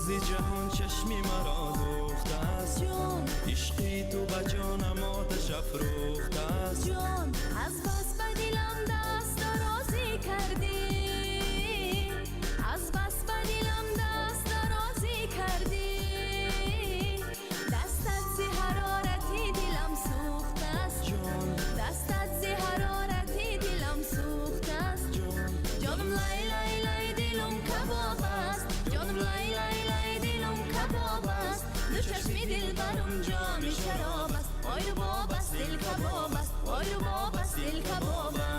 Зи ҷаҳон чашми маро дӯхтааст, ҷон. Ишқи ту ба ҷонам оташ афрӯхтааст, ҷон. Аз бас ба дилам даст дарозӣ кардӣ, аз бас ба дилам даст дарозӣ кардӣ, дастат зи ҳарорати дилам сӯхтааст, ҷон. Дастат зи ҳарорати дилам сӯхтааст, ҷон. Ҷонам лай лай лай, дилам кабоб аст, ҷонам лай лай лай, дилам кабоб аст. Ду чашми дилбарам ҷоми шароб аст, ой рубоб аст, дил кабоб аст, ой рубоб аст, дил кабоб аст.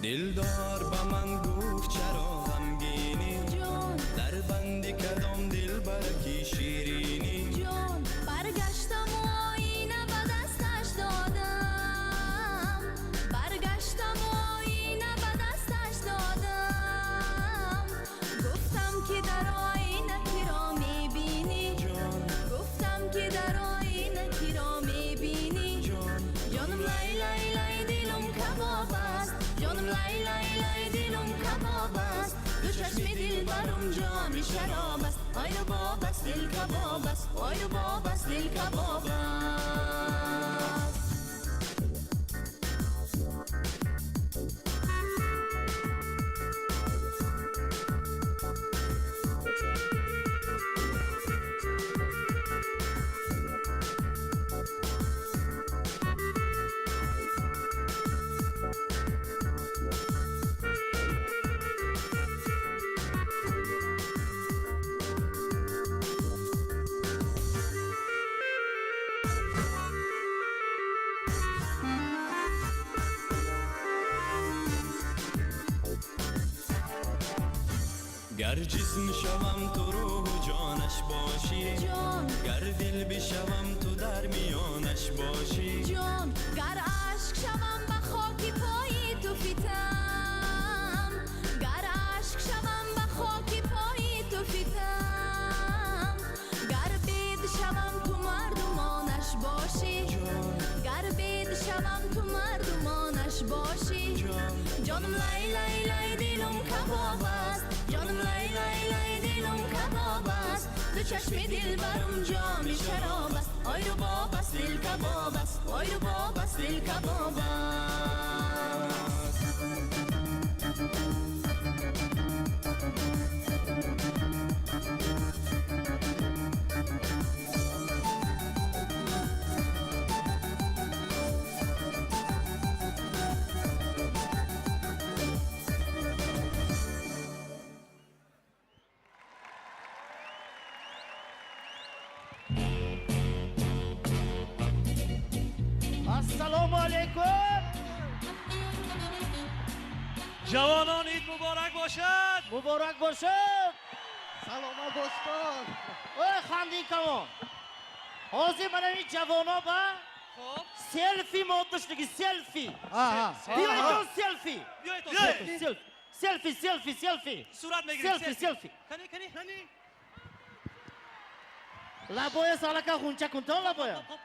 Дилдор ба ман гуфт: чаро ғамгинӣ? Ҷон. Дар банди кадом дилбараки ширинӣ? Ҷон, баргаштаму оина ба дасташ додам, баргаштаму оина ба дасташ додам, гуфтам ки дар оина киро мебинӣ? Ҷон. Гуфтам ки дар оина киро мебинӣ? Ҷон. Ҷонам лай лай лай, дилам кабоб аст, ҷонам лай лай лай, дилам кабоб аст. Ду чашми дилбарам ҷоми шароб аст, ой рубоб аст, дил кабоб аст, ой рубоб аст, дил кабоб аст. Гар ҷисм шавам, ту рӯҳу ҷонаш бошӣ. Ҷон. Гар дил бишавам, ту дар миёнаш бошӣ. Ҷон, гар ашк шавам, ба хоки пои ту фитам, гар ашк шавам, ба хоки пои ту фитам, гар бед шавам, ту мардумонаш бошӣ. Ҷон. Гар бед шавам, ту мардумонаш бошӣ. Ҷон. Ҷонам лай лай лай, дилам кабоб аст, ҷонам лай лай лай, дилам кабоб аст. Ду чашми дилбарам ҷоми шароб аст, ой рубоб аст, дил кабоб аст, ой рубоб аст, дил кабоб аст. Ассалому алайкум! Ҷавонон, ид муборак бошад! Муборак бошад! Саломат бошед! Ой, хандин камон, ҳозир мана ин ҷавоно ба Хоб. селфи моддашлиги, селфи. Ага. Биёед, селфи. Биёед. Селфи, селфи, селфи, селфи. Сурат мегирем. Селфи, селфи. Кани, кани, кани. Лабоя салака ғунча кунтон, лабоя. Хоп.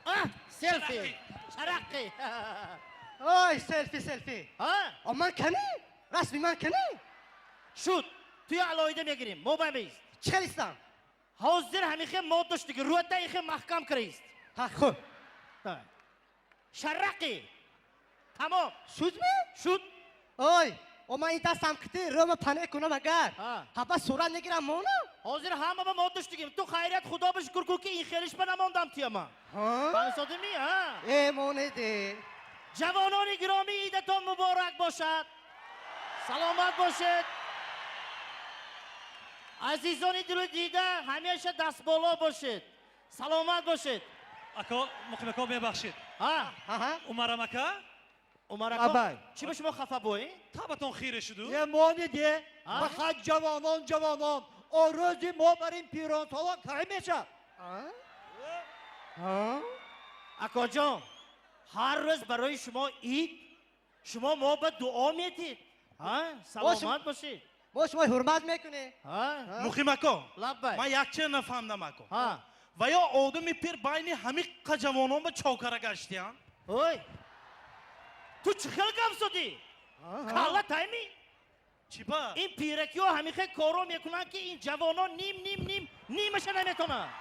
А селфи шараққи. Ой, селфи, селфи. А. А ман кани? Расми ман кани? Шуд, туя алоҳида мегирем, мо ба меист. Чӣ хелистам? Ҳозир ҳамихе мод доштиги, рӯата ихе маҳкам кираист. Ҳа, хуб. Шараққи, тамом. Шудми? Шуд. Ой, о ман ин дастам кити рӯма пане кунам агар. А. Ҳаба сурат мегирам мона? Ҳозир ҳама ба мод доштигим. Ту хайрият, худо ба шукр кун, ки ин хелиш ба намондам туяма. Ҳа? Фаҳмисодими, а? Э, монеде. Ҷавонони гиромӣ, идатон муборак бошад, саломат бошед. Азизони дилу дида, ҳамеша дастболо бошед, саломат бошед. Ако Муқим ако, мебахшед. А. Ҳа? Умарам ака. Умар ака. Абай. Чӣ ба шумо хафа боӣ? Табатон хире шуду. Е, монеде, А? фақат ҷавонон, ҷавонон. О рӯзи мо бар ин пиронсолон кай мешавад? А? Ҳа? Акоҷон, ҳар рӯз барои шумо ид. Шумо мо ба дуо метид. Саломат бошед. Мо шумо ҳурмат мекунем. Муқим ако, Лаббай. Ман якча нафаҳмдам ако. Ва ё одами пир байни ҳамиққа ҷавонон ба чокара гаштиян? Ой! Ту чӣ хел гап задӣ? Калла тайми? Чӣ ба? Ин пиракиҳо ҳамихел коро мекунанд, ки ин ҷавонон ним ним ним нимаша наметонанд.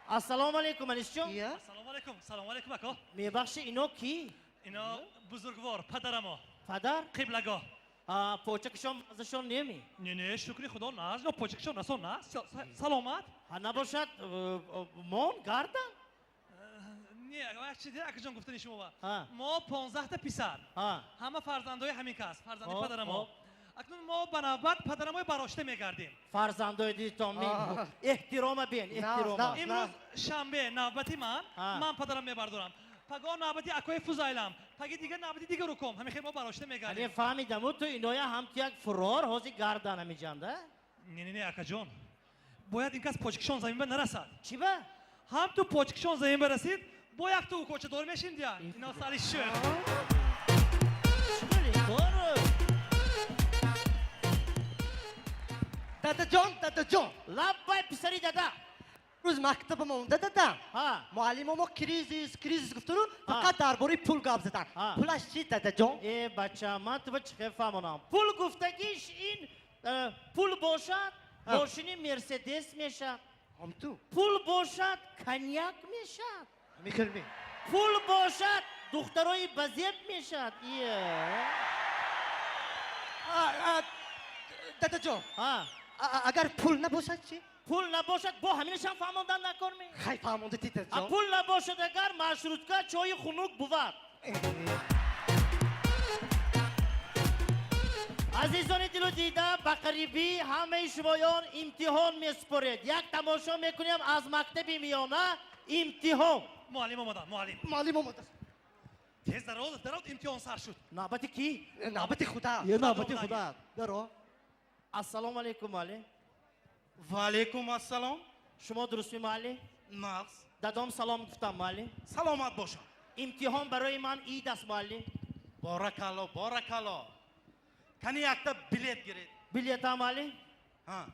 Ассалому алайкум, Анисҷон. Ассалому алайкум, салому алайкум, ако. Мебахши, ино кӣ? Ино бузургвор, падарамо. Падар? Қиблагоҳ. Почакашон мазашон неми? Не, не, шукри худо, наз, но почакашон расо наз. Саломат. Ҳа, набошад, мон гардан? Не, як чизе, акаҷон, гуфтани шумо ба. Мо 15 та писар. Ҳама фарзандои ҳамин кас, фарзанди падарамо. Акнун мо ба навбат падарамои барошта мегардем. Фарзандои дитон эҳтирома бен, эҳтирома. Имрӯз шанбе навбати ман, ман падарам мебардорам. Пагоҳ навбати акои Фузайлам, паги дигар навбати дигар уком. Ҳамин хел мо барошта мегардем. Ане фаҳмидам, ту иноя ҳам ту як фурор ҳози гардан ҳамиҷанда? Не, не, не, акаҷон. Бояд ин кас почкишон замин ба нарасад. Чӣ ба? Ҳам ту почкишон замин ба расид, бо як ту кочадор мешим дия. Ино сари шӯх. Дадаҷон, дадаҷон. Лаббай, писари дада. Рӯз мактаба монда дадам. Муаллимо мо кризис, кризис гуфтуру фақат дар бораи пул гап задан. Пулаш чи, дадаҷон? Э, бача, ман ту ба чӣ хел фаҳмонам? Пул гуфтагиш ин пул бошад, мошини Мерседес мешад. Ҳам ту. Пул бошад, коньяк мешад. Михелми. Пул бошад, духтарои базеб мешад. Дадаҷон. Агар пул набошад чӣ? Пул набошад, бо ҳаминашам фаҳмондан накор ме? Хай, фаҳмонда ти, дадаҷон. Пул набошад агар, маршрутка чойи хунук бувад. Азизони дилу дида, ба қарибӣ ҳамаи шумоён имтиҳон месупоред. Як тамошо мекунем аз мактаби миёна имтиҳон. Муаллим омада, муаллим. Муаллим омада. Тез дароз, дароз, имтиҳон сар шуд. Навбати кӣ? Навбати худа. Е, навбати худа. Даро. Ассалому алайкум, муаллим. Ва алайкум ассалом. Шумо дурустми, муаллим? Нағз. Дадом салом гуфтам, муаллим. Саломат бошам. Имтиҳон барои ман ид аст, муаллим. Боракалло, боракалло. Кани якта билет гиред. Билета, муаллим? Ҳа.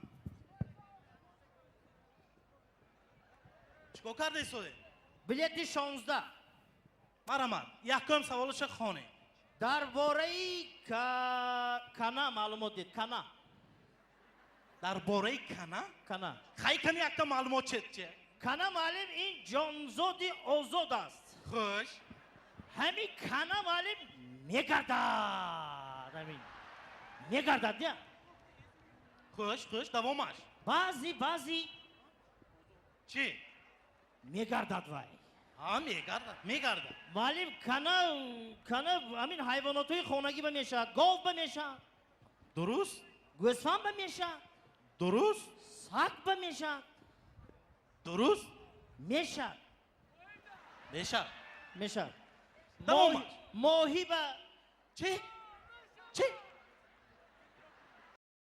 Чикор кардаи соде? Билети 16. Марҳамат, якум саволаша хонед. Дар бораи кана маълумот дид, кана. Дар бораи кана? Кана. Хай, кани якта маълумот чед че? Кана, муаллим, ин ҷонзоди озод аст. Хуш. Ҳамин кана, муаллим, мегардад. Ҳамин. Мегардад, я? Хуш, хуш, давомаш. Баъзи, баъзи. Чӣ? Мегардад вай. Ҳа, мегардад, мегардад. Муаллим, кана, кана ҳамин ҳайвонотҳои хонагӣ ба мешавад, гов ба мешавад. Дуруст? Гӯсфанд ба мешавад. Дуруст? Саг ба мешавад. Дуруст? Мешавад. Мешавад. Мешавад. Давомаш. Моҳӣ ба Чӣ? Чӣ?